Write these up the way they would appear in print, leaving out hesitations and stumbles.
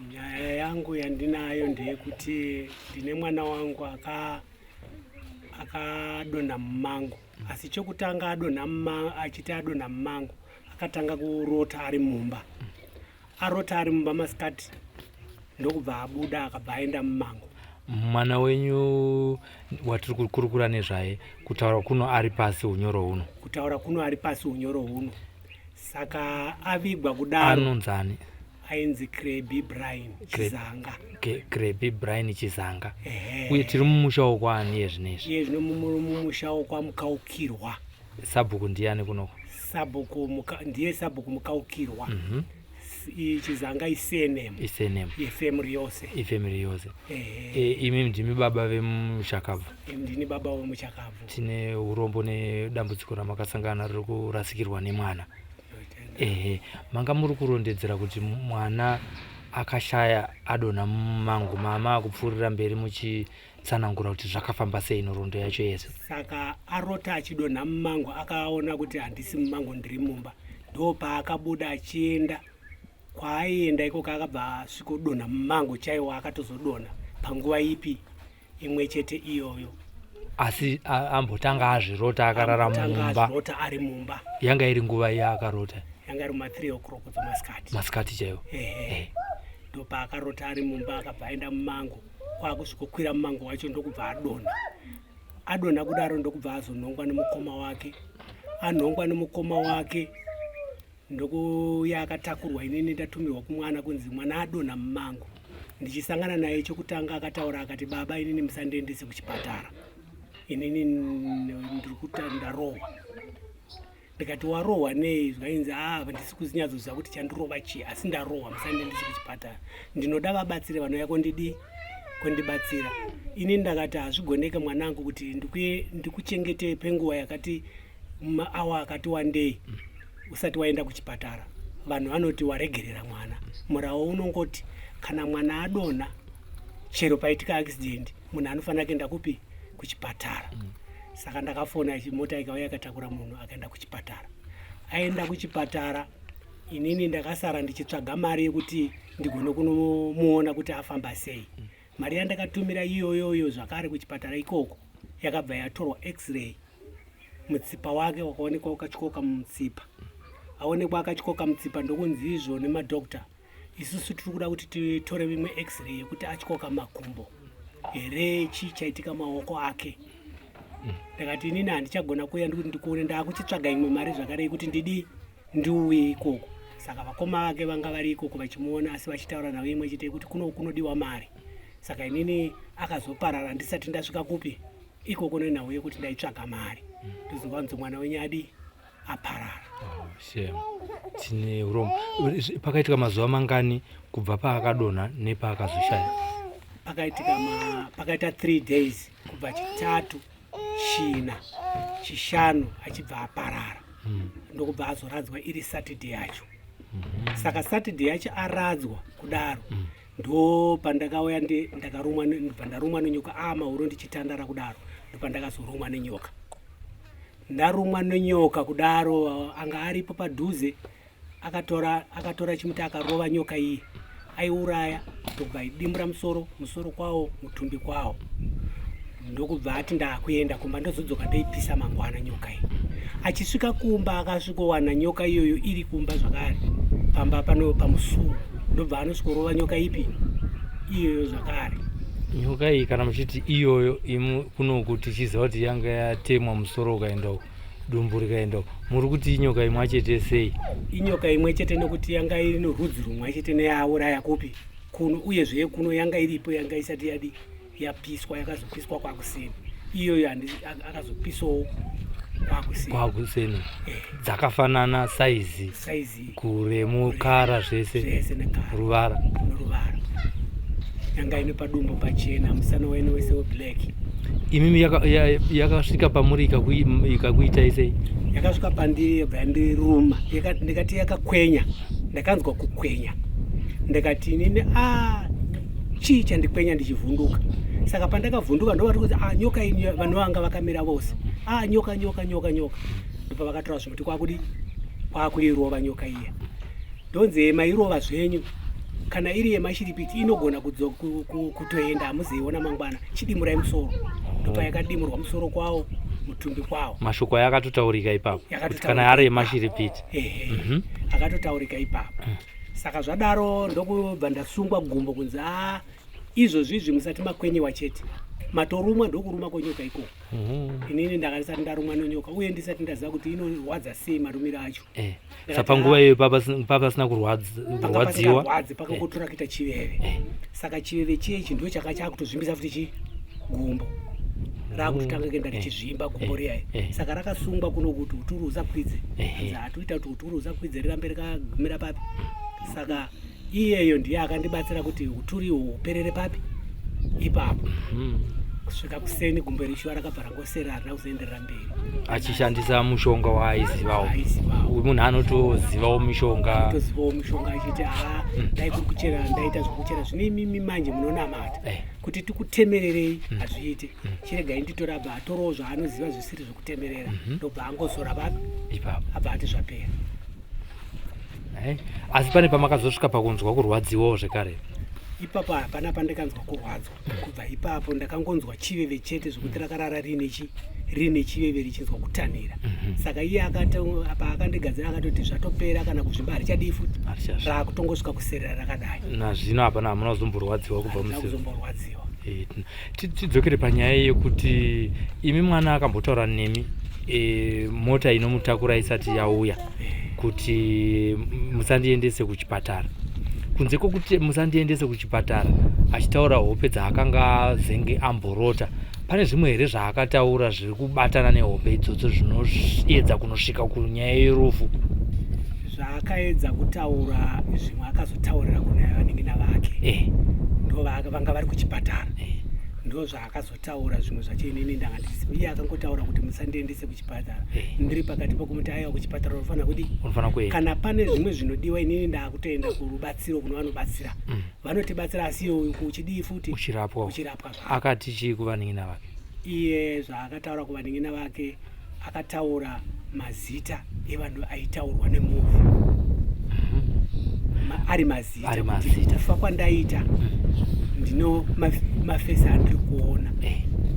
Nyaya yangu yandinayo ndeyekuti ndine mwana wangu aka akadonha mumango, asi chokutanga adonha achiti adonha mumango, akatanga kurota ari mumba. Arota ari mumba masikati, ndokubva abuda, akabva aenda mumango. Mwana wenyu watiri kukurukura nezvaye, kutaura kuno ari pasi unyoro huno? Kutaura kuno ari pasi unyoro huno. Saka avigwa kudaro. Anonzani? Ainzi Crebi Brian Chizanga. Crebi Brian Chizanga. Uye tiri mumusha wokwaani iye zvino izvi? Iye zvino mumusha wokwaMukaukirwa. Sabhuku ndiyani kunoko? Sabhuku ndiye sabhuku Mukaukirwa. Chizanga isename. Isename. Yefamily yose. Ifamily yose. E, imi ndimi baba vemuchakabvu? Ndini baba vemuchakabvu. Tine urombo nedambudziko ramakasangana riri kurasikirwa nemwana. Ehe, manga muri kurondedzera kuti mwana akashaya adonha mumango, mama akupfuurira mberi muchitsanangura kuti zvakafamba sei, nhoroondo yacho yese. Saka arota achidonha mumango, akaona kuti handisi mumango, ndiri mumba. Ndo paakabuda achienda kwaaienda ikoko, akabva asvikodonha mumango chaiwo. Akatozodonha panguva ipi? Imwe chete iyoyo. Asi ambotanga azvirota akarara mumba? Azvirota ari mumba. Yanga iri nguva yaakarota? Yanga iri ma3 o'clock dzemasikati. Masikati chaiwo? Ehe, ndopaakarota ari mumba, akabva aenda mumango, kwakusvikokwira mumango wacho, ndokubva adonha. Adonha kudaro, ndokubva azonhongwa nemukoma wake. Anhongwa nemukoma wake, ndokuya akatakurwa. Inini ndatumirwa kumwana kunzi mwana adonha mumango. Ndichisangana naye chokutanga, akataura akati, "Baba, inini musandiendese kuchipatara, inini ndiri kuta ndarohwa." Ndikati, "Warohwa nei?" Zvainzi, "A, handisi kuzinyatsoziva kuti chandirova chii, asi ndarohwa, musandiendese kuchipatara, ndinoda vabatsire vanouya kondidi kondibatsira." Ini ndakati, "Hazvigoneke mwanangu kuti ndikuchengete penguva yakati maawa akati wandei usati waenda kuchipatara. Vanhu vanoti waregerera mwana. Murawo unongoti kana mwana adonha, chero paitika accident, munhu anofanira kuenda kupi? Kuchipatara." Saka ndakafona, mota ikauya, ikatakura munhu, akaenda kuchipatara. Aenda kuchipatara, inini ndakasara ndichitsvaga mari yekuti ndigone kunomuona kuti afamba sei. Mari yandakatumira iyoyoyo zvakare kuchipatara ikoko yakabva yatorwa x-ray. Mutsipa wake wakaonekwa wakatyoka mumutsipa. Aonekwa akatyoka mutsipa, ndokunzi izvo nemadhokta, "Isusu tiri kuda kuti titore imwe x-ray yekuti atyoka makumbo here, chii chaitika maoko ake." Ndakati, "Inini handichagona kuuya ndikuti ndikuone, ndaakuchitsvaga imwe mari zvakare yekuti ndidi ndiuye ikoko." Saka vakoma vake vanga vari ikoko vachimuona, asi vachitaura navo imwe chete yekuti kuno kunodiwa mari. Saka inini akazoparara ndisati ndasvika kupi ikoko, nenhau yekuti ndaitsvaga mari. Ndozonzwa mwana wenyu adi aparara. Oh, shame, tine urombo. Pakaitika mazuva mangani kubva paakadonha nepaakazoshaya? Pakaitika pakaita 3 days, kubva Chitatu, China, Chishanu, achibva aparara. Ndokubva azoradzwa iri Saturday yacho. Saka Saturday yacho aradzwa kudaro, ndo pandakauya ndakarumwa ndibva ndarumwa nenyoka. A mahuro ndichitandara kudaro, ndopandakazorumwa nenyoka. Ndarumwa nenyoka kudaro, anga aripo padhuze akatora chimuti, akarova nyoka iyi, aiuraya, ndokubva aidimbura musoro, musoro kwawo, mutumbi kwawo. Ndokubva ati, "Ndakuenda kumba, ndozodzoka ndoipisa mangwana nyoka iyi." Achisvika kumba, akasvikowana nyoka iyoyo iri kumba zvakare, pamba pano pamusuwo. Ndobva anosvikorova nyoka ipi? Iyoyo zvakare. Nyoka iyi, kana muchiti iyoyo, imu kunoku tichiziva kuti yanga yatemwa musoro ukaenda uko, dumbu rikaenda uko, muri kuti inyoka imwe chete sei? Inyoka imwe chete nekuti yanga iri norudzi rumwe chete neyauraya kupi? Kuno. Uyezve kuno yanga iripo, yanga isati yadi yapiswa. Yakazopiswa kwakuseni iyoyo, akazopisawo kwakuseni. Kwakuseni. Dzakafanana saizi? Saizi. Kuremu, kara, zvese? Zvese nekara. Ruvara? Noruvara. Yanga ine padumbu pachena, musana waine wese weblack. Imimi yakasvika pamuri ikakuitai sei? Yakasvika pandiri, yabva yandiruma. Ndikati yakakwenya, ndakanzwa kukwenya. Ndikati inini, "A, chii chandikwenya?" Ndichivhunduka. Saka pandakavhunduka, ndovati kuti, "A, nyoka ini!" Vanhu vanga vakamira vose, "A, nyoka, nyoka, nyoka, nyoka!" Ndopavakatora zvimuti, kwakudi kwakuirova nyoka iya. Ndonzi, "Mairova zvenyu." Kana iri yemashiripiti inogona kutoenda, hamuzoiona mangwana, chidimurai musoro. Ndopayakadimurwa musoro kwawo, mutumbi kwawo. Mashoko aya akatotaurika ipapo kuti kana ari yemashiripiti. Ehe, akatotaurika ipapo. Saka zvadaro ndokubva ndasungwa gumbo kunzi a izvozvi izvi musati makwenyiwa chete, matorumwa, ndokuruma kwenyoka ikoko. Inini ndanga ndisati ndarumwa nenyoka uye ndisati ndaziva kuti inorwadza sei, marumiro acho. Sa panguva iyoyo papasina kurwadziwa. Rwadzi, pakangotora kuita chiveve. Saka chiveve chiyechi ndo chaka chakutozvimbisa futi chi gumbo rakutotanga kuenda richizvimba gumbo riya. Saka rakasungwa kuno kuti uturu usakwidze. Hatuita kuti uturu usakwidze, rirambe rikagumira papi. Saka iyeyo ndiye akandibatsira kuti uturi ihwo huperere papi ipapo kusvika kuseni. Gumbo rishuwa rakabva rangosera, harina kuzoenderera mberi. Achishandisa mushonga waaizivawo. Aizivawo. Uyu munhu anotozivawo mishonga. Tozivawo mishonga, achiti haa, dai kuri kuchera ndaita zvokuchera. Zvino imimi manje munonamata kuti tikutemererei, hazviite, chiregai nditora. Abva atorawo zvaanoziva zvisiri zvekutemerera, ndobva angozora papi ipapo. Abva ati zvapera. Asi pane pamakazosvika pakunzwa kurwadziwawo zvekare? Ipapo hapana pandakanzwa kurwadzwa. Kubva ipapo ndakangonzwa chiveve chete, zvekuti rakarara riine chiveve richinzwa kutanhira. Saka iye paakandigadzira akatoti zvatopera, kana kuzvimba harichadii futi. Harichasvi. Raakutongosvika kuserera rakadai. Nazvino hapana, hamuna kuzomborwadziwa kubva Handina musi kuzomborwadziwa. Tidzokere panyaya yekuti imi mwana akambotaura nemi mota inomutakura isati yauya kuti musandiendese kuchipatara, kunze kwokuti musandiendese kuchipatara, achitaura hope dzaakanga azenge amborota. Pane zvimwe here zvaakataura zviri kubatana nehope idzodzo zvinoedza kunosvika kunyaya yerufu? Zvaakaedza kutaura zvimwe akazotaurira kuna vanin'ina vake. Ndo vanga vari kuchipatara. Ndo zvaakazotaura zvimwe zvacho, inini ndanga ndisi. Iye akangotaura kuti musandiendese kuchipatara. Ndiri pakati pokumuti aiwa, kuchipatara unofanira kudi Unofanira kuenda. Kana pane zvimwe zvinodiwa, inini ndaakutoenda kurubatsiro kuno vanobatsira, vanotibatsira, asi iwe uchidii futi? Uchirapwa. Uchirapwa zvako. Akati chii kuvanin'ina vake? Iye zvaakataura kuvanin'ina vake, akataura mazita evanhu aitaurwa nemufi. Ari mazita Ari kuti mazita. kufa kwandaita ndino mafesi andiri kuona.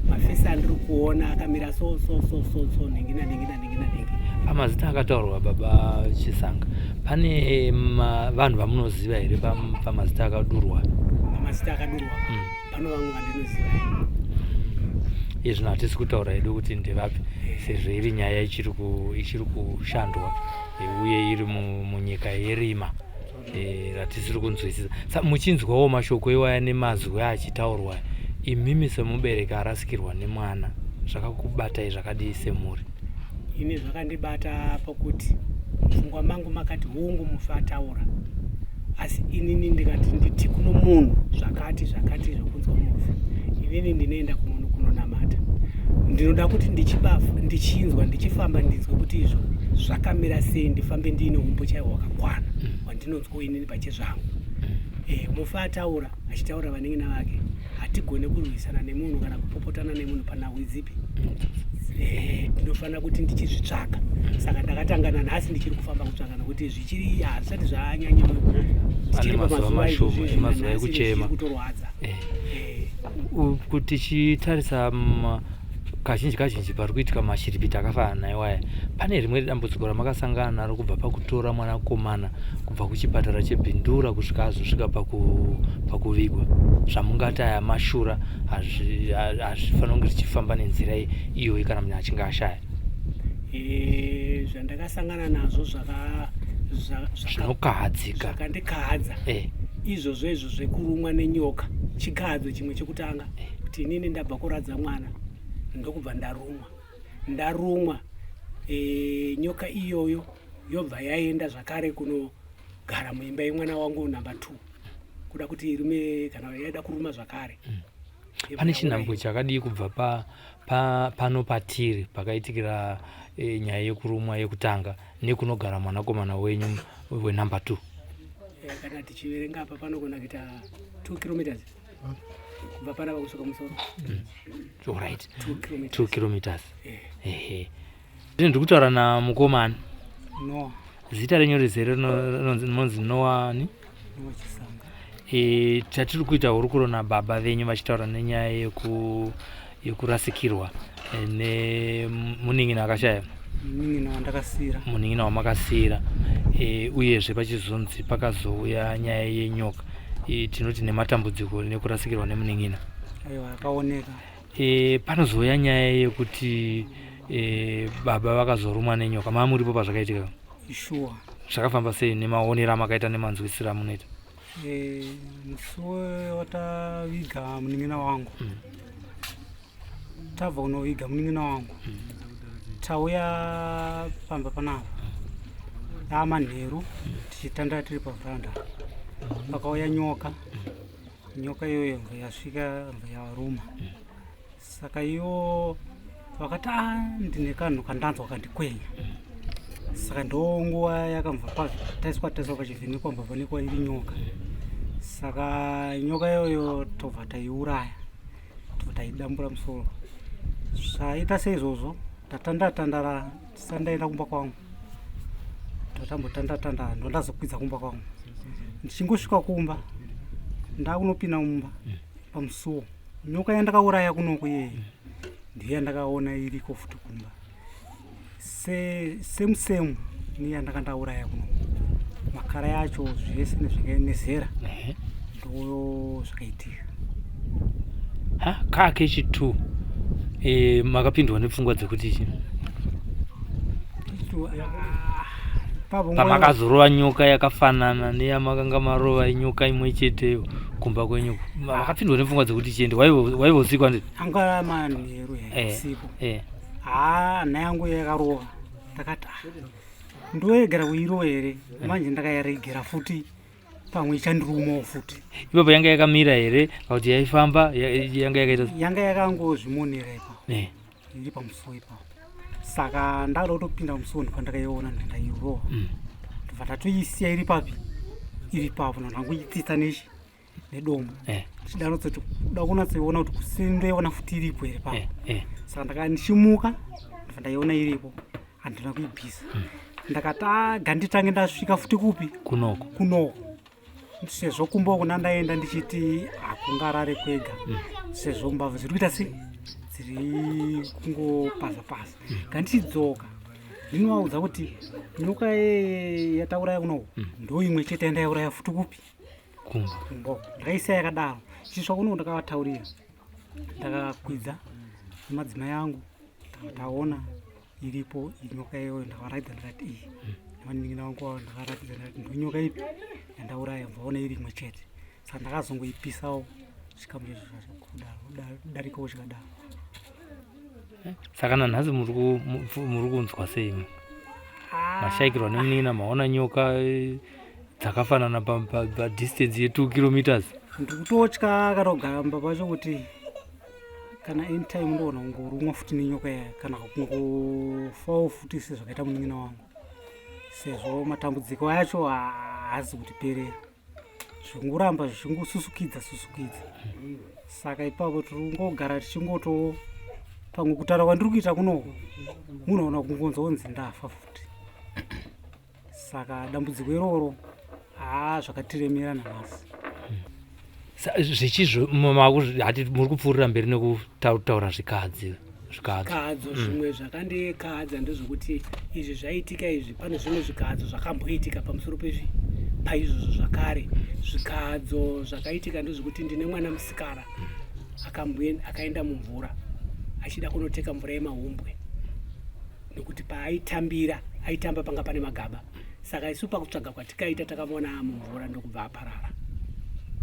Mafesi andiri kuona akamira so so so so so, nhingi nanhingi nanhingi nanhingi. Pamazita akataurwa, baba Chisanga, pane vanhu vamunoziva here pamazita akadurwa? Pamazita akadurwa? Pano vamwe vandinoziva. Izvino hatisi kutaura hedu kuti ndevapi, sezvo iri nyaya ichiri kushandwa uye iri munyika yerima ratisiri kunzwisisa. Sa muchinzwawo mashoko iwaya nemazwi achitaurwa, imimi semubereki arasikirwa nemwana, zvakakubatai zvakadii semhuri? Ini zvakandibata pakuti mupfungwa mangu makati hungu, mufi ataura, asi inini ndikati nditi kuno munhu zvakati zvakati zvokunzwa mufi, inini ndinoenda kumunhu kunonamata, ndinoda kuti ndichinzwa, ndichifamba, ndinzwe kuti izvo zvakamira sei, ndifambe ndiine umbo chaihwo hwakakwana hwandinonzwa inini pachezvangu. Mufi ataura achitaura vanin'ina vake, hatigone kurwisana nemunhu kana kupopotana nemunhu panhau idzipi. Ndinofanira kuti ndichizvitsvaka. Saka ndakatanga, nanhasi ndichiri kufamba kutsvaka, nokuti zvichiri hazvisati zvanyanya. Pane mazuva mashoma, izvozvi, emazuva nanhasi ekuchema. zvichiri kutorwadza. Kuti tichitarisa kazhinji kazhinji pari kuitika mashiripiti akafanana naiwaya, pane rimwe dambudziko ramakasangana naro kubva pakutora mwanakomana kubva kuchipatara cheBindura kusvika azosvika pakuvigwa, zvamungati aya mashura, hazvifanira kunge zvichifamba nenzira iyoyi kana munhu achinge ashaya? Zvandakasangana nazvo zvinokahadzika zvakandikahadza, izvozvo izvo zvekurumwa nenyoka, chikahadzo chimwe chekutanga, kuti inini ndabva kuradza mwana, ndokubva ndarumwa. Ndarumwa, nyoka iyoyo yobva yaenda zvakare kunogara muimba yemwana wangu namba 2, kuda kuti irume kana yaida kuruma zvakare. Pane chinhambwe chakadii kubva pano patiri pakaitikira nyaya yekurumwa yekutanga nekunogara mwanakomana wenyu wenumber 2? Kana tichiverenga apa, panogona kuita 2 kilometers kubva panapa kusvika musoro. Alright. 2 kilometers. 2 kilometers. Ehe, ndiri kutaura namukomana. Noa. Zita renyu rizere rinonzi Noani? Noa Chisanga. E, chatiri kuita hurukuro nababa venyu vachitaura nenyaya yeku yekurasikirwa e, nemunin'ina akashaya. Munin'ina wandakasira. Munin'ina wamakasira. E, uyezve pachizonzi pakazouya nyaya yenyoka. E, tinoti nematambudziko nekurasikirwa nemunin'ina. Aiwa akaoneka. E, panozouya nyaya yekuti e, baba vakazorumwa nenyoka. Mava muripo pazvakaitika? Ishuwa. Zvakafamba sei nemaonero amakaita nemanzwisiro amunoita? E, musi wataviga munin'ina wangu tabva kunoviga munin'ina wangu tauya pamba panapa amanheru tichitandara tiri pavhuranda pakauya nyoka nyoka iyoyo mva yasvika mva yaruma saka ivo vakati a ndine kanhu kandanzwa kandikwenya saka ndonguva yakambva taiswa taiswa pachivhenekwa mbva paonekwa iri nyoka saka nyoka iyoyo tobva taiuraya tobva taidambura musoro zvaita seizvozvo tatandara tandara tisati ndaenda kumba kwangu tatambotandara tandara ndondazokwidza kumba kwangu ndichingosvika kumba ndakunopinda mumba pamusuwo nyoka yandakauraya kunoko iyeye ndiyo yandakaona iriko futi kumba same same neyandanga ndauraya kunoko makara yacho zvese nezvenge nezera ndo zvakaitika. Ha kaakechi 2 e, makapindwa nepfungwa dzekuti chi Papo pamakazorova nyoka yakafanana neyamakanga marova nyoka imwe cheteyo kumba kwenyu makapindwa nepfungwa dzekuti chiende waivosikwa ndi anga manheru usiku haa hana yangu yakarova ndakati "Ah, ndoregera kuirova here manje ndakayaregera futi pamwe ichandirumawo futi. Ipapo yanga yakamira here kana kuti yaifamba yanga yakaita? Yanga yakangozvimonera ipapo iri pamusuwo ipapo saka ndakada kutopinda musuwo ndopandakaiona ndandairowa ndobva ndatoisiya iri papi iri papo ndangoitsitsa nechi nedombo ndichida kunatsoti kuda kunatsoiona kuti kusindoiona futi iripo here papo. Saka ndaka ndichimuka ndobva ndaiona iripo handina kuibvisa ndakati "Ah, ganditange ndasvika futi kupi kunoko kunoko sezvo kumba uku nandaenda ndichiti hakungarare kwega sezvo mbavha dziri kuita sei dziri kungopaza paza gandichidzoka ndinovaudza kuti nyoka yeye yatauraya kunoko ndo imwe chete yandaiuraya futi kupi kumba kumba uku ndakaisiya yakadaro chisva kuno ndakavataurira ndakakwidza nemadzimai angu taona iripo inyoka iyoyo ndakavaratidza ndakati iyi nevanin'ina vangu avo ndakaratidza ndakati ndonyoka ipi yandauraya bvaona iri imwe chete saka ndakazongoipisawo chikamu chacho darikawo chikadaro. Saka nanhasi muri kunzwa sei mashayikirwa nemunin'ina maona nyoka dzakafanana padistance ye2 kilometers? Ndikutotya kana kugara mumba pacho kuti kana anytime ndoona kungorumwa futi nenyoka iya kana kungofawo futi sezvakaita munin'ina wangu sezvo matambudziko acho haazi kutiperera zvingoramba zvichingosusukidza susukidza saka ipapo tiri kungogara tichingoto pamwe kutaura kwandiri kuita kunoko munoona kungonzwa kunzi ndafa futi saka dambudziko iroro haa zvakatiremera nanhasi. Zvichizvo hati muri kupfuurira mberi nekutaura zvikadzi zvikadzo. Zvikadzo zvimwe zvakandikadza ndezvekuti izvi zvaitika izvi pane zvimwe zvikadzo zvakamboitika pamusoro pezvi paizvozvo zvakare zvikadzo zvakaitika ndezvekuti ndine mwana musikana akaenda mumvura achida kunoteka mvura yemahumbwe nekuti paaitambira aitamba panga pane magaba saka isu pakutsvaga kwatikaita takamuona mumvura ndokubva aparara.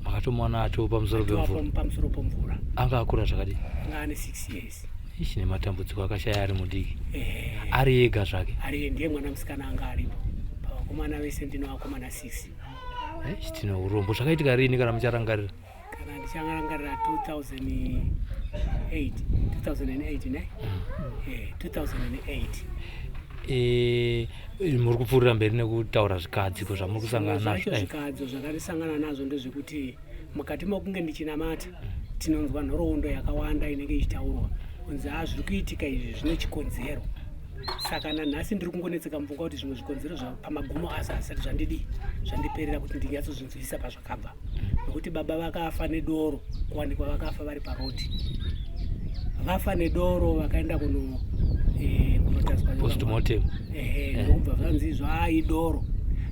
Makatomuona ato pamusoro pemvura? Pamusoro pomvura. Anga akura zvakadii? Anga ane 6 years. Ichi nematambudziko akashaya ari mudiki ari ega zvake. Ari ndiye mwana musikana anga aripo pavakomana vese ndine vakomana 6. Ichi tine urombo zvakaitika rini kana mucharangarira? Kana ndichangarangarira 2008 2008 ne 2008. E, muri kupfuurira mberi nekutaura zvikadziko zvamuri kusangana zvacho nazvo. Zvikadzo zvakandisangana nazvo ndezvekuti mukati mokunge ndichinamata tinonzwa nhoroondo yakawanda inenge ichitaurwa kunzi ha zviri kuitika izvi zvine chikonzero saka nanhasi ndiri kungonetseka mupfungwa kuti zvimwe zvikonzero pamagumo azvo hazvisati zvandidi zvandiperera kuti ndinyatsozvinzwisisa pazvakabva. Nokuti baba vakafa nedoro, kuwanikwa vakafa vari parodi, vafa nedoro, vakaenda kuno kunotariswa postmortem. Ehe, ndokubva zvanzi izvo a idoro.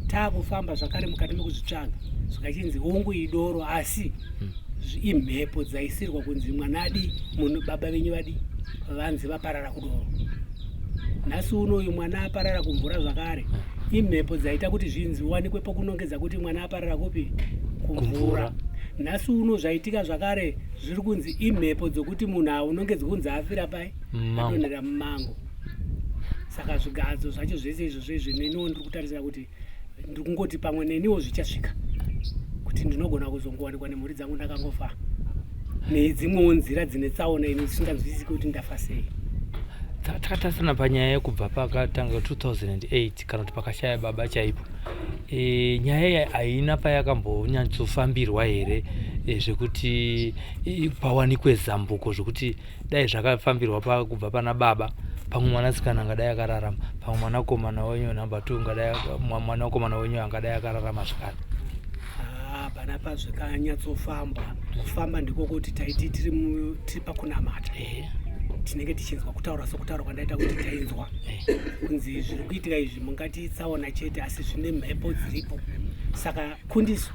Taakufamba zvakare mukati mekuzvitsvaga, zvikachinzi hongu idoro, asi imhepo dzaisirwa kunzi mwana adi munhu baba venyu vadi vanzi vaparara kudoro. Nhasi uno uyu mwana aparara kumvura zvakare, imhepo dzaita kuti zvinzi wanikwe pokunongedza kuti mwana aparara kupi? Kumvura. Nhasi uno zvaitika zvakare zviri kunzi imhepo dzokuti munhu aunongedzwa kunzi afira pai? Mumango. Adonhera mumango. Saka zvigadzo zvacho zvese izvozvo izvi, neniwo ndiri kutarisira kuti ndiri kungoti pamwe neniwo zvichasvika kuti ndinogona kuzongowanikwa nemhuri dzangu ndakangofa nedzimwewo nzira dzine tsaona ini dzisinganzwisisi kuti ndafa sei. Takatarisana panyaya yekubva pakatanga 2008 kana kuti pakashaya baba chaipo, nyaya iyi haina payakambonyatsofambirwa here, zvekuti pawanikwe zambuko, zvekuti dai zvakafambirwa kubva pana baba, pamwe mwanasikana angadai akararama, pamwe mwanakomana wenyu number 2 angadai, mwanakomana wenyu angadai akararama zvakare? Ah, panapa zvakanyatsofambwa. Kufamba ndiko kuti taiti tiri pakunamata, tinenge tichinzwa kutaura sokutaura kwandaita kuti tainzwa kunzi zviri kuitika izvi mungati tsaona chete, asi zvine mhepo dziripo. Saka kundiso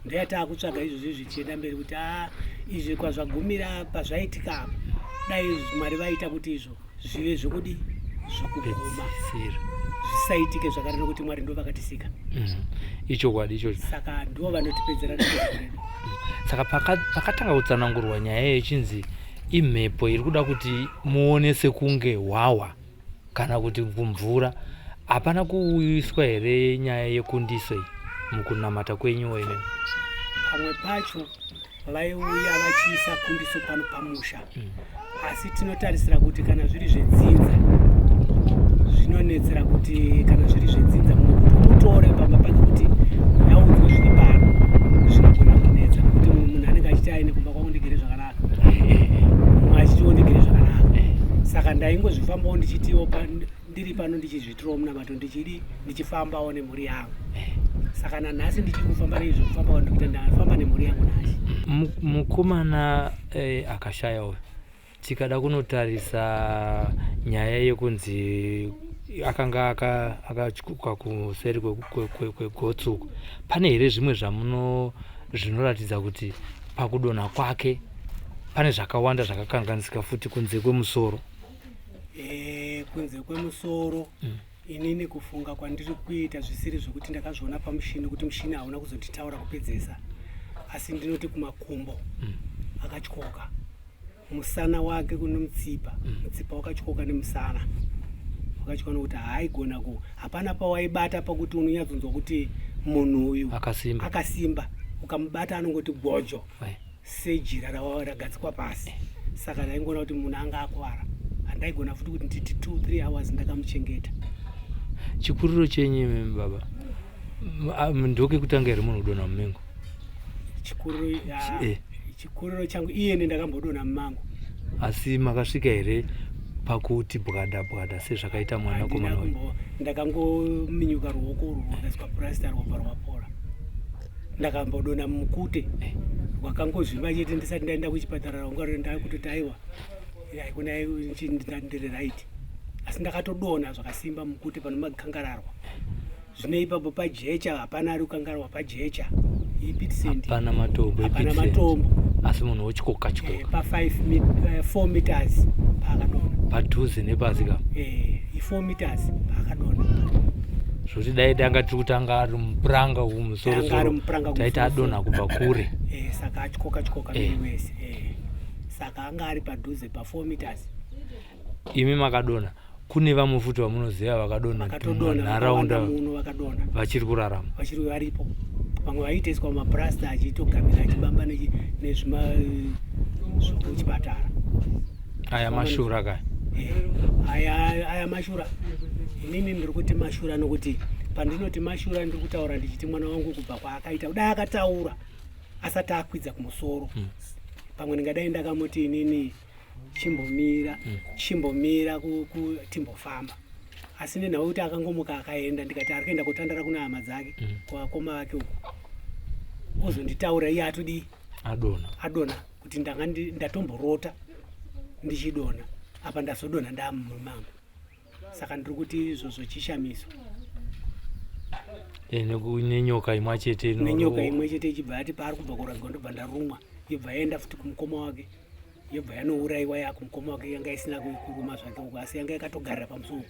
ndoyataakutsvaga izvozvo zvichienda mberi kuti a izvi kwazvagumira pazvaitika apa, dai Mwari vaita kuti izvo zvive zvokudi zvokuguma, Pedzisira. zvisaitike zvakare, nokuti Mwari ndo vakatisika. Ichokwadi ichocho. Saka ndo vanotipedzera dambudziko redu. Saka pakatanga kutsanangurwa nyaya yechinzi imhepo iri kuda kuti muone sekunge hwahwa kana kuti kumvura, hapana kuuyiswa here nyaya yekundiso iyi mukunamata kwenyuwo imimi? Pamwe pacho vaiuya vachiisa kundiso pano pamusha, asi tinotarisira kuti kana zviri zvedzinza zvinonetsera, kuti kana zviri zvedzinza mumwe kuti umutore pamba pake kuti audzwe zviri pano zvinogona kunetsa, nekuti mumwe munhu anenge achiti aine kumba kwangu ndigere zvakanaka, mumwe achitiwo ndigere zvakanaka. Saka ndaingozvifambawo ndichitiwo ndiri pano ndichizviitirawo munamato, ndichidi ndichifambawo nemhuri yangu. Saka nanhasi ndichiri kufamba neizvo, kufamba kwandikuita ndafamba nemhuri yangu nhasi. Mukomana akashaya uyu, tikada kunotarisa nyaya yekunzi akanga akatyoka kuseri kwegotsi uku, pane here zvimwe zvamuno zvinoratidza kuti pakudonha kwake pane zvakawanda zvakakanganisika futi kunze kwemusoro? Kunze kwemusoro, inini kufunga kwandiri kuita, zvisiri zvokuti ndakazviona pamushini, kuti mushini hauna kuzonditaura kupedzesa, asi ndinoti kumakumbo akatyoka, musana wake kune mutsipa, mutsipa wakatyoka nemusana wakatyoka, nokuti haaigona ku hapana pawaibata pakuti unonyatsonzwa kuti munhu uyu akasimba. Akasimba. Ukamubata anongoti gojo sejira ragadzikwa pasi. Saka ndaingoona kuti munhu anga akwara. Handaigona futi kuti nditi 2 3 hours ndakamuchengeta. Chikuriro chenyu imimi baba, ndokekutanga here munhu kudonha mumengo? Chikuriro chikuriro changu iyene ndakambodonha mumango. Asi makasvika here pakuti bwada bwada sezvakaita mwanakomana Handina wenyu? Ndakangominyuka ruoko urwu, rwakaiswa purasita, rwobva rwapora. Ndakambodonha mumukute, rwakangozvimba chete. Ndisati ndaenda kuchipatara rwanga ndakutoti aiwa, haikona, ndiri right, asi ndakatodonha zvakasimba mukute pano makangararwa. Zvino ipapo pajecha hapana ari kukangararwa, pajecha ipit sand. Hapana matombo. Hapana ipit sand. Matombo. Asi munhu wotyoka tyoka. Pa 4 meters paakadonha. Padhuze nepasi ka. I4 meters paakadonha. Zvokuti dai tanga tiri kuti anga ari mupuranga Anga ari kumusorosoro, mupuranga taiti kumusorosoro. Adonha kubva kure. Saka atyoka tyoka miri wese. Saka anga ari padhuze pa 4 meters. Imi makadonha, kune vamwe futi vamunoziva vakadonha Vakatodonha munharaunda vakawanda muno vakadonha vachiri kurarama? Vachiri varipo. Vamwe vaitoiswa mapurasta achitogamira achibamba nezvima zvokuchipatara. Aya mashura kaya. Aya mashura. Inini ndiri kuti mashura, nokuti pandinoti mashura ndiri kutaura ndichiti mwana wangu kubva kwaakaita kudai akataura asati akwidza kumusoro, pamwe ndingadai ndakamuti inini chimbomira, chimbomira timbofamba. Asi nenhau yekuti akangomuka akaenda, ndikati ari kuenda kotandara kuna hama dzake, kuvakoma vake uko. Ozonditaura iye atodii? Adona. Adona kuti ndanga ndatomborota ndichidona apa ndazodona ndamumango. Saka ndiri kuti izvozvo chishamiso. E, nenyoka imwe chete nenyoka imwe chete ichibva yati paari kubva kuradzwa ndobva ndarumwa, yobva yaenda futi kumukoma wake, yobva yanourayiwa yakumukoma wake. Yanga isina kuruma zvake uko, asi yanga yakatogarira pamusoro.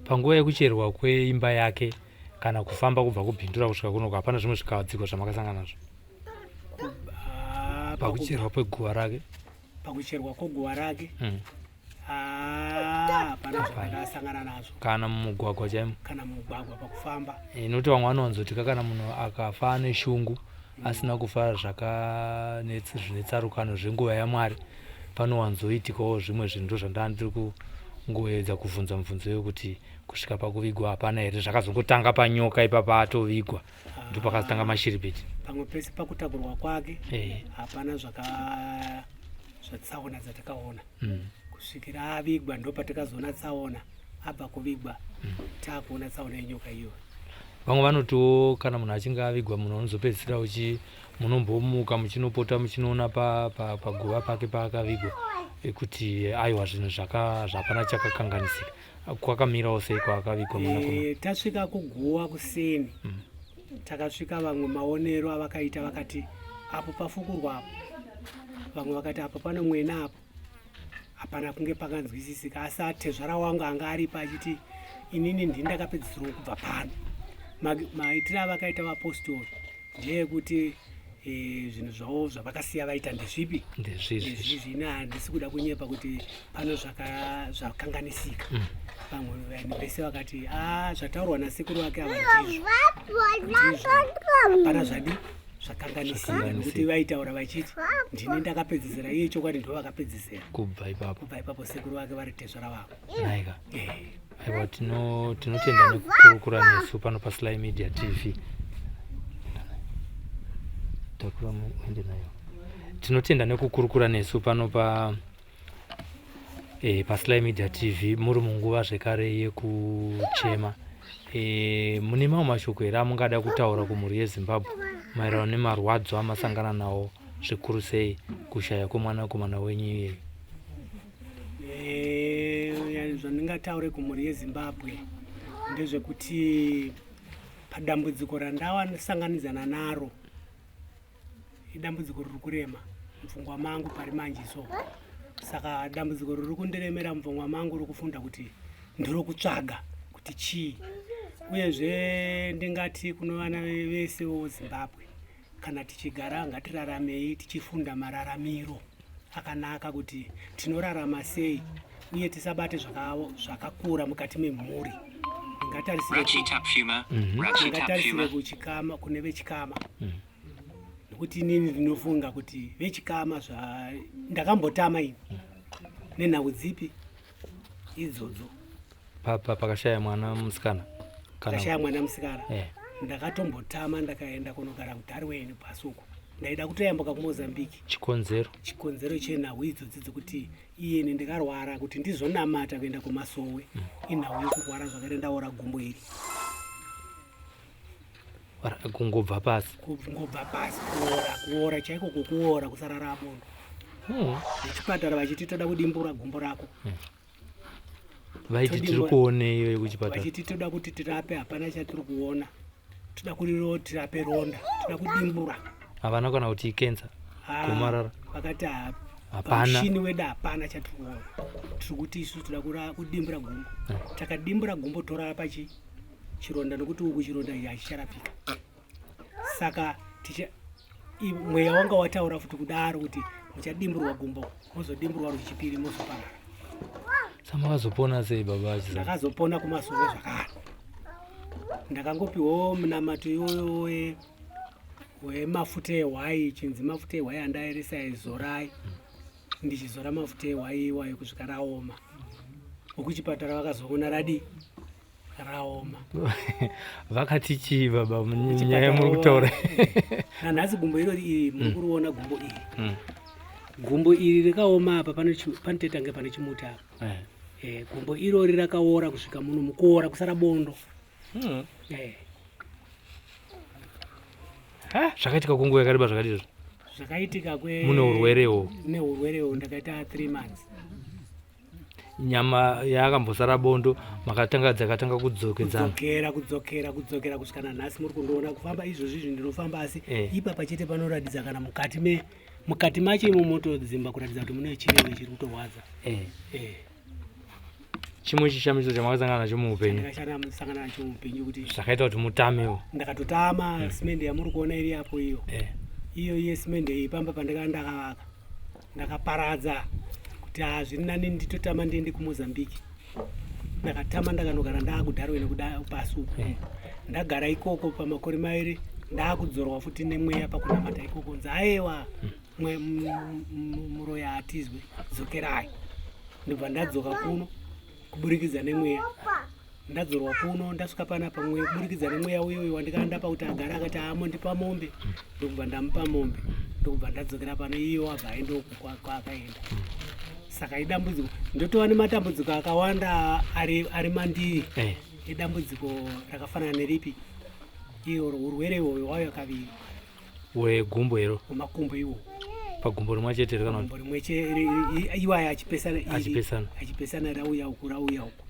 Panguva yekucherwa kweimba yake kana kufamba kubva kuBhindura kusvika kunoko, hapana zvimwe zvikadziko zvamakasangana nazvo? Pakucherwa kweguva rake. Pakucherwa kweguva rake? Hapana zvandakasangana nazvo. Kana mumugwagwa chaimo? Kana mumugwagwa pakufamba. Nokuti vamwe vanowanzotika kana munhu akafa ane shungu, asina kufa zvine tsarukano zvenguva yaMwari, panowanzoitikawo zvimwe zvinhu. Ndo zvandaa ndiri kungoedza kubvunza mubvunzo yekuti kusvika pakuvigwa hapana here zvakazongotanga panyoka ipapa, atovigwa ndo pakazotanga mashiripiti. Pamwe pese pakutakurwa kwake hapana zvatsaona dzatakaona kusvikira avigwa. Ndo patakazoona tsaona abva kuvigwa, taakuona tsaona yenyoka iyoyo. Vamwe vanotiwo kana munhu achinge avigwa, munhu anozopedzisira uchi munombomuka muchinopota muchinoona paguva pake paakavigwa kuti aiwa, zvinhu zvapana chakakanganisika. Kwakamirawo sei kwaakavigwa mwanakomana? Tasvika kuguwa kuseni, takasvika vamwe maonero avakaita vakati apo pafukurwa apo, vamwe vakati apo pano mwena apo, hapana kunge pakanzwisisika. Asi atezvara wangu anga aripo achiti inini ndini ndakapedzisirwa kubva pano. Maitiro avakaita vapostori ndeyekuti zvinhu zvavo zvavakasiya vaita ndezvipi? Ndezvizvi. Ndezvizvi. Ini handisi kuda kunyepa kuti pano zvakanganisika. Vamwe vanhu vese vakati a zvataurwa nasekuru vake ava ndizvo ndizvo, hapana zvadi zvakanganisika, nekuti vaitaura vachiti ndini ndakapedzisira, iye chokwadi ndo vakapedzisira kubva ipapo. Kubva ipapo sekuru vake vari tezvara vavo. Naika. Aiwa, tinotenda nekukurukura nesu pano paSly Media TV. Takura muende nayo. Tinotenda nekukurukura nesu pano paSly Media TV muri munguva zvekare yekuchema. Mune mamwe mashoko here amungada kutaura kumhuri yeZimbabwe maererano nemarwadzo amasangana nawo, zvikuru sei kushaya kwemwanakomana wenyu iyeyu? Zvandingataure kumhuri yeZimbabwe ndezvekuti padambudziko randawasanganidzana naro idambudziko riri kurema mupfungwa mangu pari manje. So saka dambudziko riri kundiremera mupfungwa mangu rokufunda kuti ndirokutsvaga kuti chii. Uyezve ndingati kuno vana vese voZimbabwe, kana tichigara ngatiraramei tichifunda mararamiro akanaka, kuti tinorarama sei, uye tisabate zvakakura mukati memhuri. Ndingatarisire kuchikama, kune vechikama, nekuti inini ndinofunga kuti vechikama zva ndakambotama ini nenhau dzipi idzodzo. Pakashaya mwana musikana? Pakashaya mwana musikana, ndakatombotama, ndakaenda kunogara kuDarwin pasuku. Ndaida kutoyambuka kuMozambique. Chikonzero? Chikonzero chenhau idzodzi dzekuti iyeni ndikarwara kuti ndizonamata kuenda kumasowe, inhau yekurwara zvakare, ndaora gumbo iri. Kungobva pasi? Kungobva pasi, kuora, kuora chaiko, kukuora kusarara bondo. Vechipatara vachiti toda kudimbura gumbo rako. Vaiti tiri kuoneiyo yekuchipatara? Vachiti toda kuti tirape, hapana chatiri kuona, toda kuriro tirape ronda, toda kudimbura. Havana kana kuti ikensa? Ah, gomarara? Vakati Hapana. Pamushini wedu hapana chatiri kuona, tiri kuti isu toda kudimbura gumbo. Takadimbura gumbo, torapa chironda, nokuti uku chironda ichi hachicharapika. Saka mweya wanga wataura futi kudaro kuti muchadimburwa gumbo, mozodimburwa rwechipiri, mozoparara. Samakazopona sei, baba Achizana? Ndakazopona kumasowe zvakare. Ndakangopiwawo munamato iwoyo wemafuta ehwai, chinzi mafuta ehwai andaeresa aizorai. Ndichizora mafuta ehwai iwayo kusvika raoma. Wekuchipatara vakazoona radi raoma. Vakati chii, baba, nyaya muri kutaura? Nanhasi gumbo iro iri muri kuriona, gumbo iri, gumbo iri rikaoma apa panotoita kunge pane chimuti apa. Gumbo irori rakaora kusvika muno mukuora kusara bondo. Zvakaitika kunguva yakareba zvakati izvo? Zvakaitika kwe mune urwerewo? Neurwerewo, ndakaita 3 months. Nyama yaakambosara bondo makatanga dzakatanga kudzokedzana? Kudzokera, kudzokera, kudzokera kusvika nanhasi. Muri kundiona kufamba izvozvi izvi, ndinofamba, asi ipapa chete panoratidza kana mukati me mukati macho imo motodzimba kuratidza kuti mune chirewe chiri kutorwadza. Chimwe chishamiso chamakasangana nacho muupenyu? Ndakasangana nacho muupenyu kuti zvakaita kuti mutamewo? Ndakatotama. Simende yamuri kuona iri apo iyo, iyo yesimende iyi, pamba pandakanga ndakavaka ndakaparadza kuti hazviri nani nditotama ndiende kuMozambique. Ndakatama, ndakanogara ndaakuDarwin kuda pasi uku. Ndagara ikoko pamakore 2, ndaakudzorwa futi nemweya pakunamata ikoko, nzi aiwa, muroya atizwe, dzokerai. Ndobva ndadzoka kuno kuburikidza nemweya. Ndadzorwa kuno, ndasvika panapa, kuburikidza nemweya uyoyo wandikandapa kuti agara, akati amondipa mombe, ndokubva ndamupa mombe, ndokubva ndadzokera pano. Iyo wabva aenda uku kwaakaenda. Saka idambudziko, ndotova nematambudziko akawanda ari mandiri. Idambudziko rakafanana neripi iro? Urwere ihwoyo wauya kaviri. Wegumbo iro? Wemakumbo iwo. Pagumbo rimwe chete kana? Gumbo rimwe chete, iwaya achipesana Achipesana. Achipesana, rauya uku, rauya uku,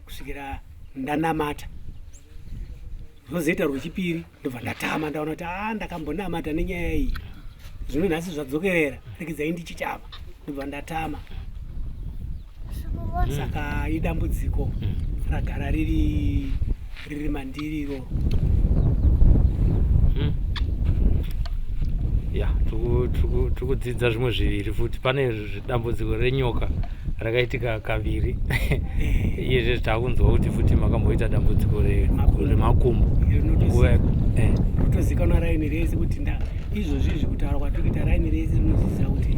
kusvikira ndanamata. Zvozoita rwechipiri, ndobva ndatama. Ndaona kuti a ndakambonamata nenyaya iyi, zvino nhasi zvadzokerera, regedzai ndichitama. Ndobva ndatama. Saka idambudziko ragara riri mandiri iroro. Ya, tiri kudzidza zvimwe zviviri futi. Pane dambudziko renyoka rakaitika kaviri. Iyezve taakunzwa kuti futi makamboita dambudziko remakumbo. Nguva Rinotozikanwa raini rese kuti nda izvozvi izvi kutaura kwatiri kuita, raini rese rinozidzisa kuti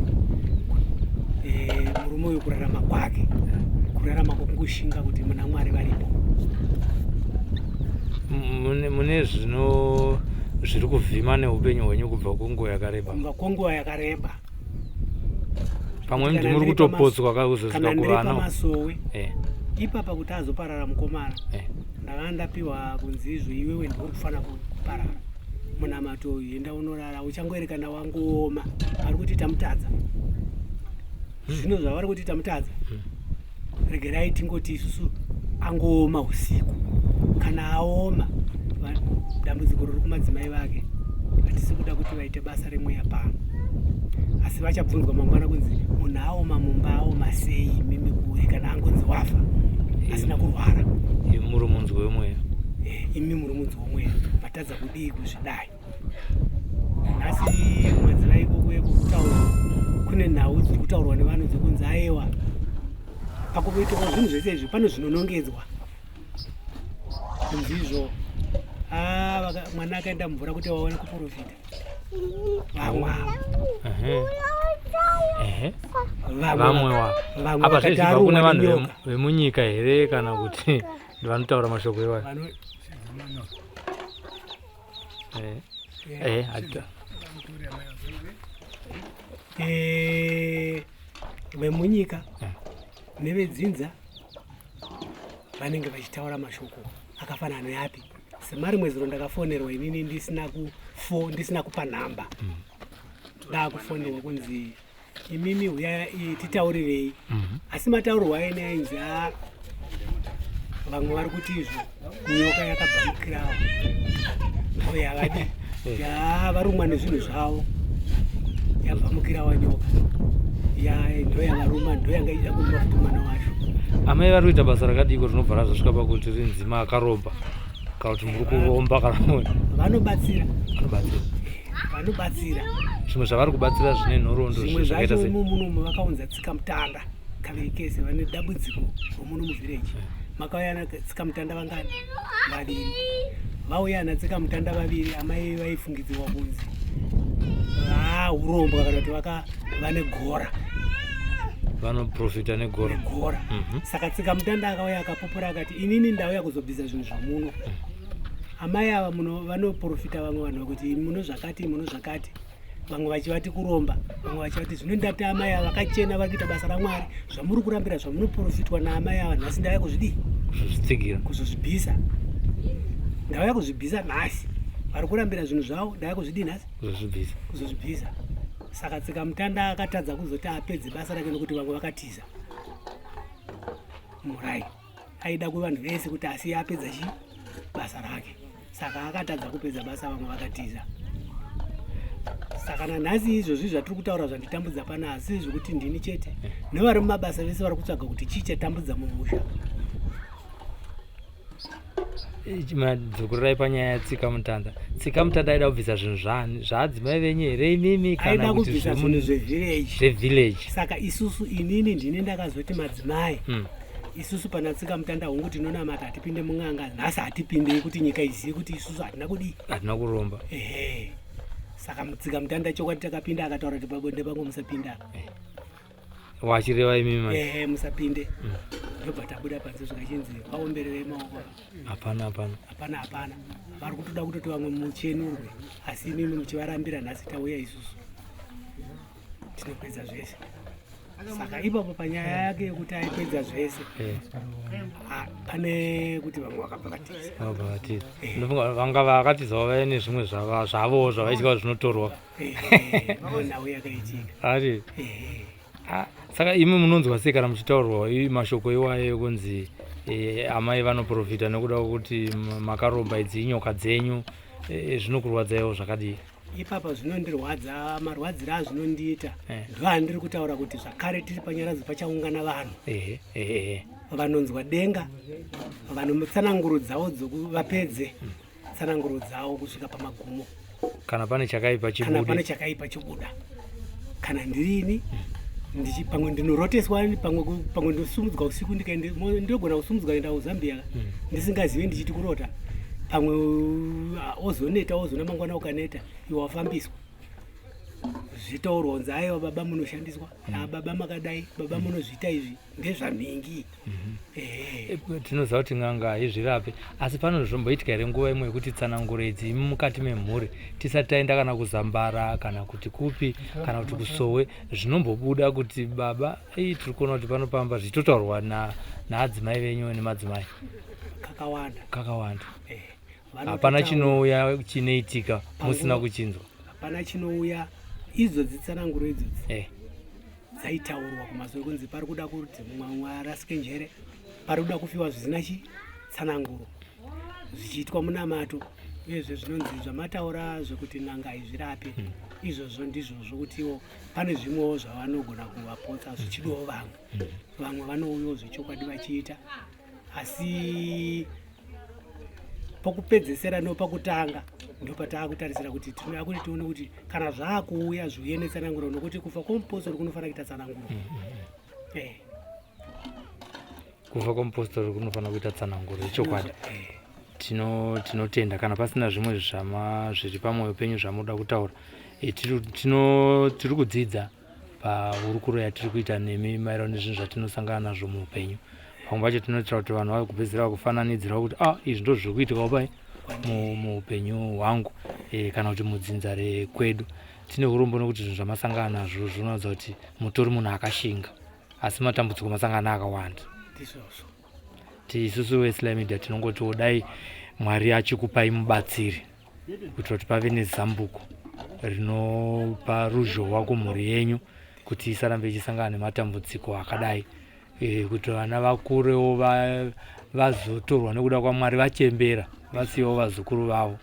murume uyu kurarama kwake kurarama kwokungoshinga kuti muna Mwari varipo. Mune zvino zviri kuvhima neupenyu hwenyu kubva kunguva yakareba? Kubva kwenguva yakareba. Pamwe ndi muri kutopotswa kakuzosvika Kana ndiri kuvana. pamasowe ipapa, kuti azoparara mukomana, ndakanga ndapiwa kunzi izvo iwewe ndiuri kufanira kuparara munamato uyu, enda unorara, uchangoerekana wangooma. Vari kuti tamutadza zvino, zvavari kuti tamutadza, regerai tingoti isusu angooma usiku. Kana aoma, dambudziko riri kumadzimai vake, hatisi kuda kuti vaite basa remweya pano, asi vachabvunzwa mangwana kunzi munhu aoma mumba aoma sei, mimi kure kana angonzi wafa asina kurwara? Muri munzwi wemweya. Imi muri munzi womweya, matadza kudii kuzvidai? Nhasi kumadzimai ikoko ekutaura kune nhau dziri kutaurwa nevanhu dzekunzi aiwa, pakuitwa zvinhu zvese izvi pane zvinonongedzwa kunzi izvo, ah, mwana akaenda mumvura kuti waone kuprofita vamwe ava. Ehe. Ehe. Vamwe Vamwe wa vamwe apa vakati zvezvibva arumwa kune vanhu nenyoka. Vemunyika here kana kuti vanotaura mashoko iwayo? Vemunyika nevedzinza vanenge vachitaura mashoko akafanana neapi? Semarimwe zuro ndakafonerwa inini ndisina kupa nhamba, ndakufonerwa kunzi imimi uya titaurirei, asi mataurirwo aine ainzi a vamwe vari kuti izvo nyoka yakabva mukirawo ndo yavadi ya varumwa nezvinhu zvavo, yabva mukirawa nyoka ya ndo yavaruma, ndo yanga ichida kuruma futi mwana wacho. Amai vari kuita basa rakadiko rinobva razosvika pakuti rinzi makaromba kana kuti muri kuromba kana Vanobatsira. Vanobatsira? Vanobatsira. Zvimwe zvavari kubatsira zvine nhoroondo Zvimwe zvakaita zvacho sei? Munomu vakaunza tsika mutanda kaviri kese. Vane dambudziko romuno muvhireji, makauya natsika mutanda vangani? Vaviri. Vauya natsika mutanda vaviri, amai vaifungidzirwa kunzi vaurombwa kana kuti vane gora. Vanoprofita negora? Negora. Saka tsika mutanda akauya akapupura akati, "Inini ndauya kuzobvisa zvinhu zvamuno." Amai ava muno vanoprofita vamwe vanhu vakuti muno zvakati, muno zvakati, vamwe vachivati kuromba, vamwe vachivati zvino. Ndati amai ava vakachena, vari kuita basa raMwari. Zvamuri kurambira zvamunoprofitwa naamai ava, nhasi ndauya kuzvidii? Kuzozvitsigira. Kuzozvibvisa. Ndauya kuzvibvisa nhasi. Vari kurambira zvinhu zvavo, ndaya kuzvidii nhasi? Kuzozvibvisa. Kuzozvibvisa. Saka tsikamutanda akatadza kuzoti apedze basa rake nokuti vamwe vakatiza. Murai aida kuvanhu vese kuti asiye apedza chii basa rake. Saka akatadza kupedza basa, vamwe vakatiza. Saka nanhasi izvozvi zvatiri kutaura zvanditambudza pana asi zvekuti ndini chete nevari mumabasa vese vari kutsvaga kuti chii chatambudza mumusha. Madzokorerai panyaya yatsika mutanda. Tsika mutanda aida kubvisa zvinhu zvaani? Zvaadzimai venyu here imimi kana Aida kuti kubvisa zvinhu zvevillage. Zvevillage. Saka isusu, inini ndini ndakazoti madzimai, isusu pana tsika mutanda hongu tinonamata, hatipinde mun'anga nhasi, hatipindei kuti nyika izive kuti isusu hatina kudii? Hatina kuromba. Ehe, saka mutsika mutanda chokwadi takapinda, akataura kuti pabonde pangu musapinda. Wachireva imimi manje? Ehe, musapinde. Ndobva tabuda panze, zvikachinzi vaombererei maoko. Hapana, hapana. Hapana, hapana. Vari kutoda kutoti vamwe muchenurwe, asi imimi muchivarambira. Nhasi tauya isusu, tinopedza zvese. Saka ipapo panyaya yake yekuti aipedza zvese, ah, pane kuti vamwe vakabva vatiza. Vakabva vatiza. Ndofunga vanga vakatizawo vaya nezvimwe zvavowo zvavaitya zvinotorwa. Ehe, nhau yakaitika. Ari Ehe. Ah, saka imi munonzwa sei kana muchitaurwa mashoko iwayo ekunzi amai vanoprofita nekuda kwekuti makaromba, idzi inyoka dzenyu, zvinokurwadzaiwo zvakadii? Ipapa zvinondirwadza, marwadziro azvinondiita ndoandiri kutaura kuti zvakare tiri panyaradzo pachaungana vanhu ehe ehe ehe vanonzwa denga, vanotsananguro dzavo vapedze tsananguro dzavo kusvika pamagumo. Kana pane chakaipa Kana pane chibude. Chakaipa chobuda. Kana ndirini pamwe ndinoroteswa, pamwe ndosumudzwa usiku ndikaende, ndinogona kusumudzwa kuenda kuZambia ndisingazive, ndichiti kurota. Pamwe ozoneta, ozona mangwana ukaneta iwe wafambiswa, zvitaurwa kunzi aiwa baba munoshandiswa, ah, baba makadai, baba munozviita, izvi ndezvamingi. Ehe. Tinoziva kuti n'anga haizvirape, asi panozvomboitika here nguva imwe yekuti tsananguro idzi imi mukati memhuri, tisati taenda kana kuZambara kana kuti kupi kana kuti kuSowe, zvinombobuda kuti baba ei tiri kuona kuti panopamba, zvichitotaurwa naadzimai venyu nemadzimai? Kakawanda. Kakawanda. Vanototaura. Hapana chinouya chinoitika musina kuchinzwa? Hapana chinouya. Idzodzi tsananguro idzodzi dzaitaurwa kumazuva kunzi pari kuda kuti mumwe arasike njere, pari kuda kufiwa zvisina chi tsananguro, zvichiitwa munamato. Uyezve zvinonzi zvamataura zvekuti n'anga haizvirape, izvozvo ndizvozvo, kutiwo pane zvimwewo zvavanogona kuvapotsa zvichidiwo vamwe. Vamwe vanouyawo zvechokwadi vachiita, asi pokupedzesera nopakutanga ndopatakutarisira kuti tinoda kuti tione kuti kana zvaakuuya zviuye netsananguro, nokuti kufa kwomupostori kunofanira kuita tsananguro. Kufa kwomupostori kunofanira kuita tsananguro yechokwadi. Tinotenda. Kana pasina zvimwe zvama zviri pamwoyo penyu zvamunoda kutaura, tiri kudzidza pahurukuro yatiri kuita nemi maererano nezvinhu zvatinosangana nazvo muupenyu. Pamwe pacho tinoitira kuti vanhu vakupedzisira vakufananidzirawo kuti ah, izvi ndo zviri kuitikawo pai muupenyu hwangu, kana kuti mudzinza rekwedu. Tine urombo nekuti zvinhu zvamasangana nazvo zvinoratidza kuti mutori munhu akashinga, asi matambudziko masangana akawanda. Ndizvozvo. Isusu veSly Media tinongotiwo dai Mwari achikupai mubatsiri kuitira kuti pave nezambuko rinopa ruzhowa kumhuri yenyu kuti isarambe ichisangana nematambudziko akadai, kuti vana vakurewo vazotorwa nekuda kwaMwari, vachembera vasiyewo vazukuru vavo.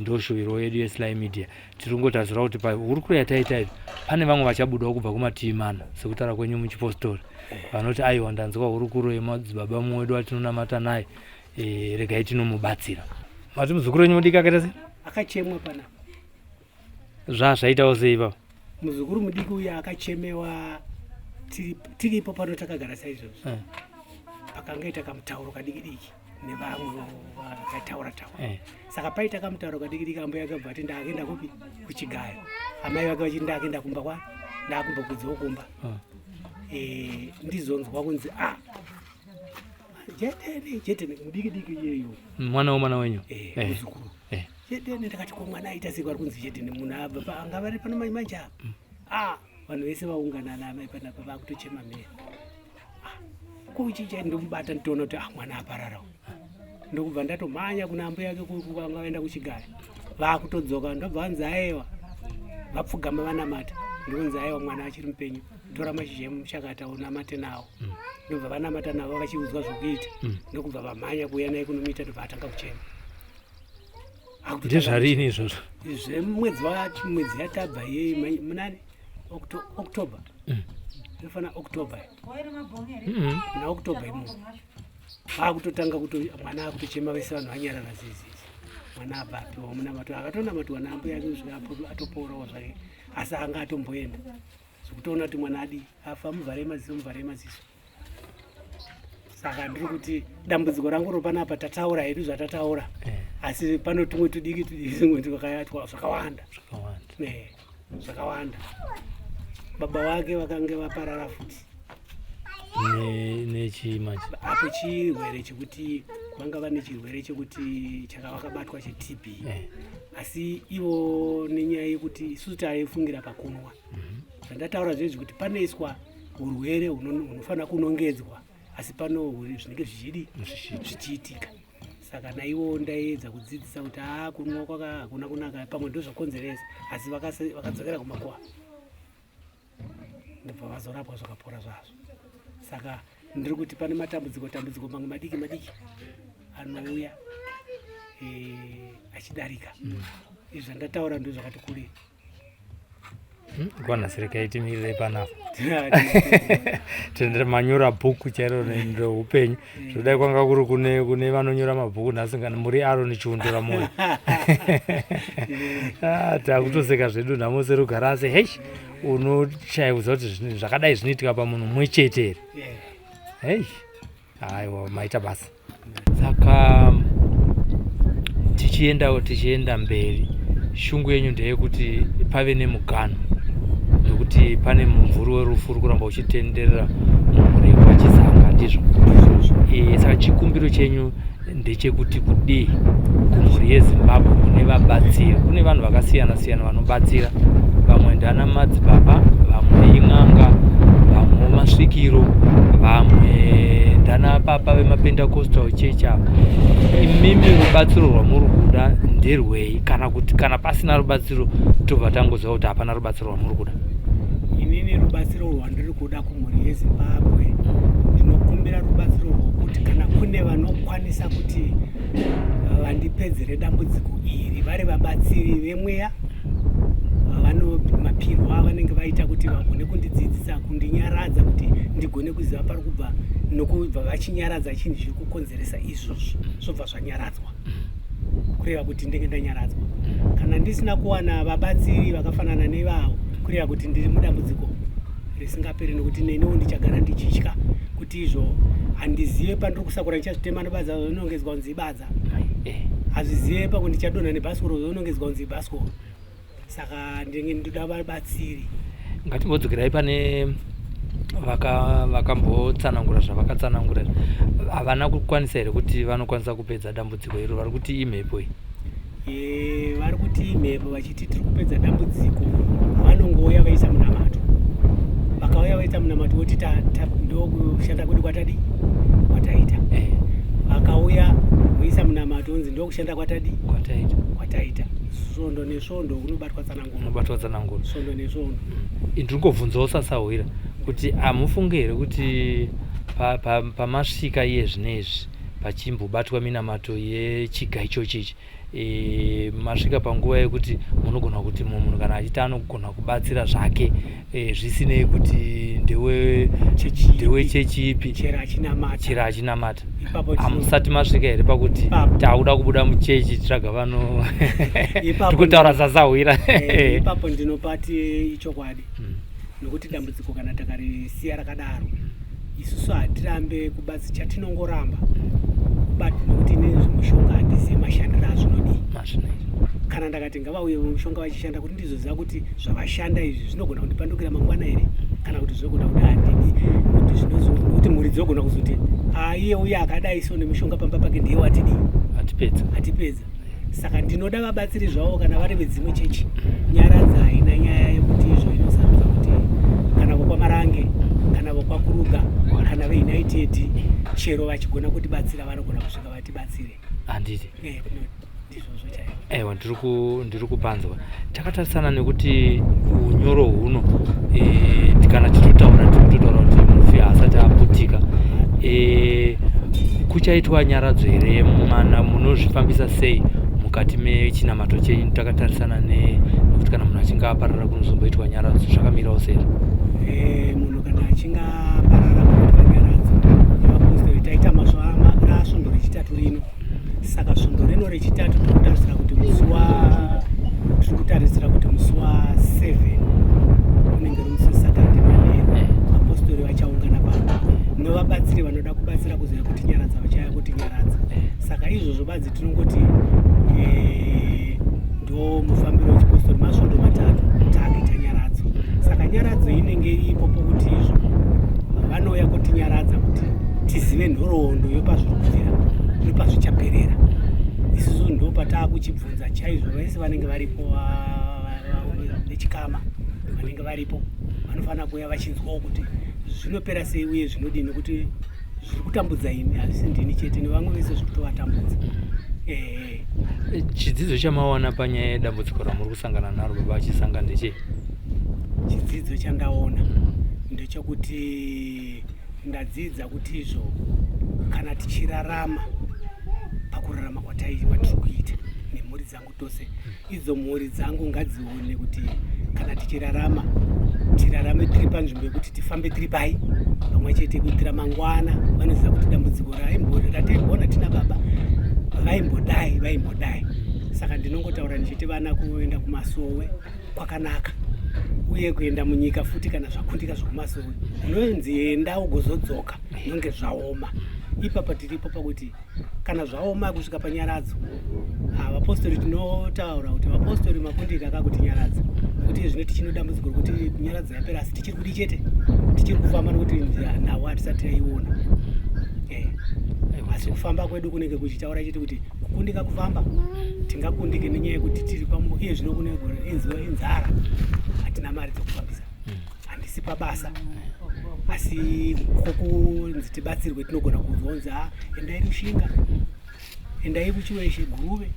Ndo shuviro yedu yeSly Media. Tiri kungotarisira kuti pahurukuro yataita izvi pane vamwe vachabudawo kubva kumativi mana, sekutaura kwenyu muchipostori, vanoti aiwa, ndanzwa hurukuro yemadzibaba mumwe wedu watinonamata naye, regai tinomubatsira. Mati muzukuru wenyu mudiki akaita sei? Akachemwa pana. Zvaitawo sei ipapa? Muzukuru mudiki uyu akachemewa tiripo pano takagara saizvozvo. Pakangaita kamutauro kadiki diki nevamwe vakataura taura. Saka paita kamutauro kadiki diki, ambuya akabva ati ndaakenda kupi? Kuchigayo. Amai vake vachiti ndaakenda kumba kwa ndaakumbokudzawo kumba. Ndizonzwa kunzi a Jedeni, Jedeni mudiki diki iyeyo. Mwana womwana wenyu? Muzukuru. Jedeni. Ndakati ko mwana aita sei vari kunzi Jedeni? Munhu abva anga vari pano manje apa. Ah, vanhu vese vaungana naamai panapa vakutochema mhere. Ah, ko chicha ndomubata, nditoona kuti ah, mwana aparara uyu. Ndokubva ndatomhanya kuna ambuya yake vanga vaenda kuchigaya. Vaakutodzoka ndobva vanzi aewa, vapfugama vanamata, ndokunzi aewa mwana achiri mupenyu, tora mashizha emuchakata unamate nawo. Ndobva vanamata navo vachiudzwa zvokuita, ndokubva vamhanya kuuya naye kunomuita, ndobva atanga kuchema. Ndezvarini izvozvo? Zvemwedzi mwedzi yatabva iyeyi, munani October, inofana October, muna October imomo akutotanga kuto mwana akutochema, vese vanhu vanyarara zizizi. Mwana abva apiwa munamato, akatonamatiwa naambuya yake kusvika atoporawo zvake, asi anga atomboenda zvekutoona kuti mwana adi afa, muvharei maziso, muvharei maziso. Saka ndiri kuti dambudziko rangu ropanapa tataura hedu zvatataura, asi pano tumwe tudiki tudiki tumwe twakaitwa zvakawanda. Zvakawanda. Zvakawanda. Baba vake vakange vaparara futi. Nechii manje? Apo chirwere chekuti vanga vane chirwere chekuti chakavakabatwa cheTB, asi ivo nenyaya yekuti isusu taifungira pakunwa, zvandataura zvezvi kuti panoiswa urwere hunofanira kunongedzwa, asi pano zvinenge zvichidi zvichiitika. Saka naivo ndaiedza kudzidzisa kuti haa, kunwa kwaka hakuna kunaka, pamwe ndozvakonzeresa, asi vakadzokera kumakuva, ndobva vazorapwa zvakapora zvazvo. Saka ndiri kuti pane matambudziko tambudziko mamwe madiki madiki anouya achidarika. Izvi zvandataura ndo zvakati kurei. Kwanhasi timirire panapa, tendere manyora bhuku chairo reupenyu. Zvodai kwanga kuri kune vanonyora mabhuku nhasi, kana muri Aroni Chiundura Moyo. Ah, takutoseka zvedu nhamo serugare, asi hei, unoshaya kuziva kuti zvakadai zvinoitika pamunhu mumwe chete here? Hei, aiwa, maita basa. Saka tichienda mberi, shungu yenyu ndeyekuti pave nemuganho, nekuti pane mumvuri werufu uri kuramba uchitenderera mumhuri yekwaChisanga, ndizvo? Saka chikumbiro chenyu ndechekuti kudii kumhuri yeZimbabwe, kune vabatsiri, kune vanhu vakasiyana siyana vanobatsira? Vamwe ndana madzibaba, vamwe in'anga, vamwe masvikiro, vamwe ndana papa vemaPentecostal Church ava. Imimi rubatsiro rwamuri kuda nderwei? Kana kuti kana pasina rubatsiro, tobva tangoziva kuti hapana rubatsiro rwamuri kuda? Inini rubatsiro rwandiri kuda kumhuri yeZimbabwe, ndinokumbira rubatsiro rwokuti kana kune vanokwanisa kuti vandipedzere dambudziko iri, vari vabatsiri vemweya, vano mapirwo avanenge vaita kuti vagone kundidzidzisa, kundinyaradza, kuti ndigone kuziva pari kubva, nokubva vachinyaradza chinhu chiri kukonzeresa izvozvo, zvobva zvanyaradzwa, kureva kuti ndenge ndanyaradzwa. Kana ndisina kuwana vabatsiri vakafanana nevavo, kureva kuti ndiri mudambudziko risingaperi, nokuti neniwo ndichagara ndichitya kuti izvo handizive pandiri kusakura ndichazvitema nebadza, zvinongedzwa kunzi ibadza, hazvizive pamwe ndichadonha nebhasikoro, zvinongedzwa kunzi ibhasikoro. Saka ndinge ndoda vabatsiri. Ngatimbodzokerai pane vakambotsanangura zvavakatsanangura. Havana kukwanisa here kuti vanokwanisa kupedza dambudziko iro vari kuti imhepo iyi? Vari kuti imhepo, vachiti tiri kupedza dambudziko, vanongouya vaisa munamato. Vakauya vaita munamato voti ndokushanda kwedu kwatadi kwataita. Vakauya voisa munamato, onzi ndokushanda kwatadi kwataita. Kwataita. Svondo nesvondo kunobatwa tsananguro. Unobatwa tsananguro. Svondo nesvondo. Ndiri kungobvunzawo sasahwira kuti hamufungi here kuti pamasvika iye zvinezvi pachimbobatwa minamato yechiga ichochi ichi, masvika panguva yekuti munogona kuti mumwe munhu kana achiti anogona kubatsira zvake, zvisinei kuti ndewechechi ipi, chero achinamata, chero achinamata, Ipapo hamusati masvika here pakuti Ipapo. taakuda kubuda muchechi, titsvaga vano Ipapo tikutaura sasahwira? Ipapo ndinopati ichokwadi, nokuti dambudziko kana takarisiya rakadaro, isusu hatirambe kubatsi, chatinongoramba nokuti inini zvimushonga handizive mashandiro azvinodii. Mazvinoita. Kana ndakati ngavauye mushonga vachishanda, kuti ndizoziva kuti zvavashanda izvi zvinogona kundipandukira mangwana here, kana kuti zvinogona kuti handidi kuti nokuti mhuri dzinogona kuzoti, "Ah, iye uye akadai so nemishonga pamba pake ndiye watidii?" Hatipedza. Hatipedza. Saka ndinoda vabatsiri zvavo, kana vari vedzimwe chechi, nyaradza haina nyaya yekuti izvo inosarudza kuti kana vokwaMarange, kana vokwaKuruga, kana veUnited, chero vachigona kutibatsira, vanogona kusvika vatibatsire. Handiti? Ndizvozvo chaizvo. Aiwa, ndiri kupanzwa. Takatarisana nekuti unyoro huno kana tichitotaura tiri kutotaura kuti mufi haasati aputika. Kuchaitwa nyaradzo here mwana? Munozvifambisa sei mukati mechinamato chenyu takatarisana nekuti kana munhu achinge aparara kunozomboitwa nyaradzo, zvakamirawo sei? Munhu kana achinge aparara kunoitwa nyaradzo yevapostori. Taita mazuva rasvondo rechitatu rino, saka svondo rino rechitatu tiri kutarisira kuti musi wa tiri kutarisira kuti musi wa7 unenge uri musi weSaturday manheru, vapostori vachaungana pano nevabatsiri vanoda kubatsira kuzoya kutinyaradza, vachauya kutinyaradza. Saka izvozvo badzi tinongoti ndo mufambiro wechipostori. Masvondo 3 taakuita nyaradzo, saka nyaradzo inenge iripo pokuti izvo vanouya kutinyaradza kuti tizive nhoroondo yepazviri kubvira nepazvichaperera. Isusu ndo pataakuchibvunza chaizvo vese vanenge varipo, vechikama vanenge varipo vanofanira kuuya vachinzwawo kuti zvinopera sei uye zvinodini, nekuti zviri kutambudza ini hazvisi ndini chete, nevamwe vese zviri kutovatambudza. Chidzidzo chamawana panyaya yedambudziko ramuri kusangana naro, baba achisanga, ndechei? Chidzidzo chandaona ndechekuti ndadzidza kuti izvo kana tichirarama, pakurarama kwatiri kuita nemhuri dzangu tose, idzo mhuri dzangu ngadzione kuti kana tichirarama, tirarame tiri panzvimbo yekuti tifambe tiri pai pamwe chete, kuitira mangwana vanoziva kuti dambudziko rataimboona tina baba vaimbodai vaimbodai. Saka ndinongotaura ndichiti vana, kuenda kumasowe kwakanaka, uye kuenda munyika futi kana zvakundika zvokumasowe, unonzi enda ugozodzoka nonge zvaoma. Ipapa tiripo pakuti kana zvaoma kusvika panyaradzo, vapostori tinotaura kuti vapostori makundika akakutinyaradza, nekuti zvino tichino dambudziko rekuti nyaradzo yapera, asi tichiri kudi chete tichiri kufamba, nekuti nhau hatisati taiona. Asi kufamba kwedu kunenge kuchitaura chete kuti kukundika kufamba tingakundike nenyaya yekuti tiri iye zvino kune inzara, hatina mari dzekufambisa, handisi pabasa, asi kokunzi tibatsirwe tinogona kuzonzi ha, endai Rushinga, endai kuChiweshe, Guruve,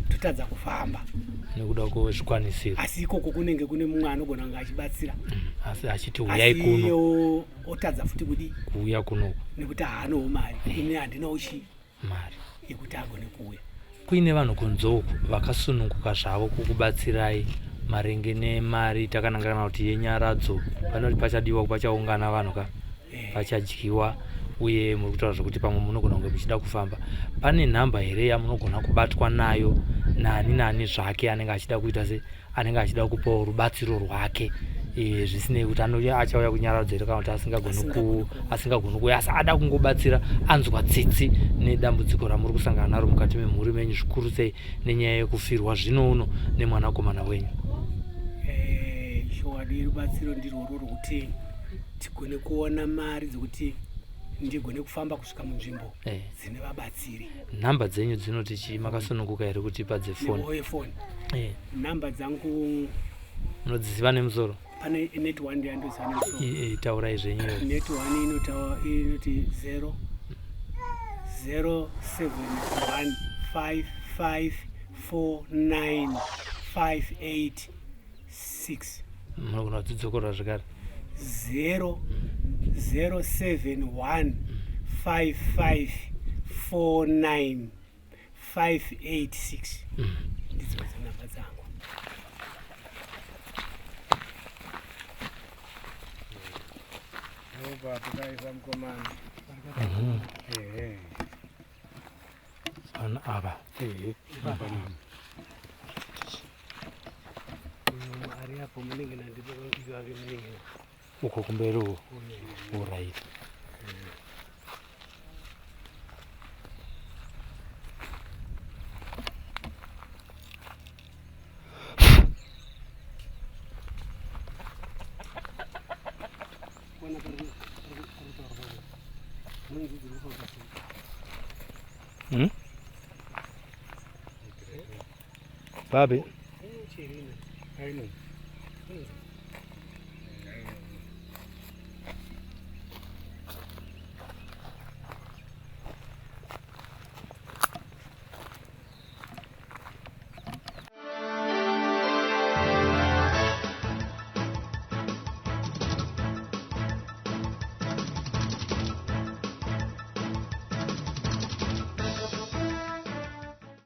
totadza kufamba nekuda kwezvikwanisiro. Asi ikoko kunenge kune mumwe anogona kunge achibatsira. Asi achiti uyai kuno, otadza futi kudi kuuya kunoku nekuti haanawo mari, ini handinawo chii mari yekuti agone kuuya. Kuine vanhu kunze uku vakasununguka zvavo kukubatsirai maringe nemari takanangana kuti yenyaradzo, panoti pachadiwa, pachaungana vanhu ka, pachadyiwa, uye muri kutaura zvokuti pamwe munogona kunge muchida kufamba. Pane nhamba here yamunogona kubatwa nayo nani nani zvake anenge achida kuita se anenge achida kupawo rubatsiro rwake, zvisinei kuti achauya kunyaradzo here kana kuti asingagoni kuuya, asi ada kungobatsira, anzwa tsitsi nedambudziko ramuri kusangana naro mukati memhuri menyu, zvikuru sei nenyaya yekufirwa zvino uno nemwanakomana wenyu? Chokwadi rubatsiro ndirworwo rwokuti tigone kuona mari dzekuti ndigone kufamba kusvika munzvimbo dzine vabatsiri. Nhamba dzenyu dzinoti chii? Makasununguka here kutipa dzefoni? Yefoni? Nhamba dzangu Munodziziva nemusoro? Pane NetOne yandoziva nemusoro. Taurai zvenyu. NetOne inoti 0 0 7 1 5 5 4 9 5 8 6. Munogona kudzidzokorora zvekare. 0 0 7 1 5 5 4 9 5 8 6. Ndidzo namba dzangu. Ndopa mukomana. Ehe. Vanhu ava? Ehe. Ari apo munenge nandibaba wake munenge. Uko kumberi uko? Alright. Ona pari kutaurwa munzi dziri kufamba sei. Papi? Cherina. Aino.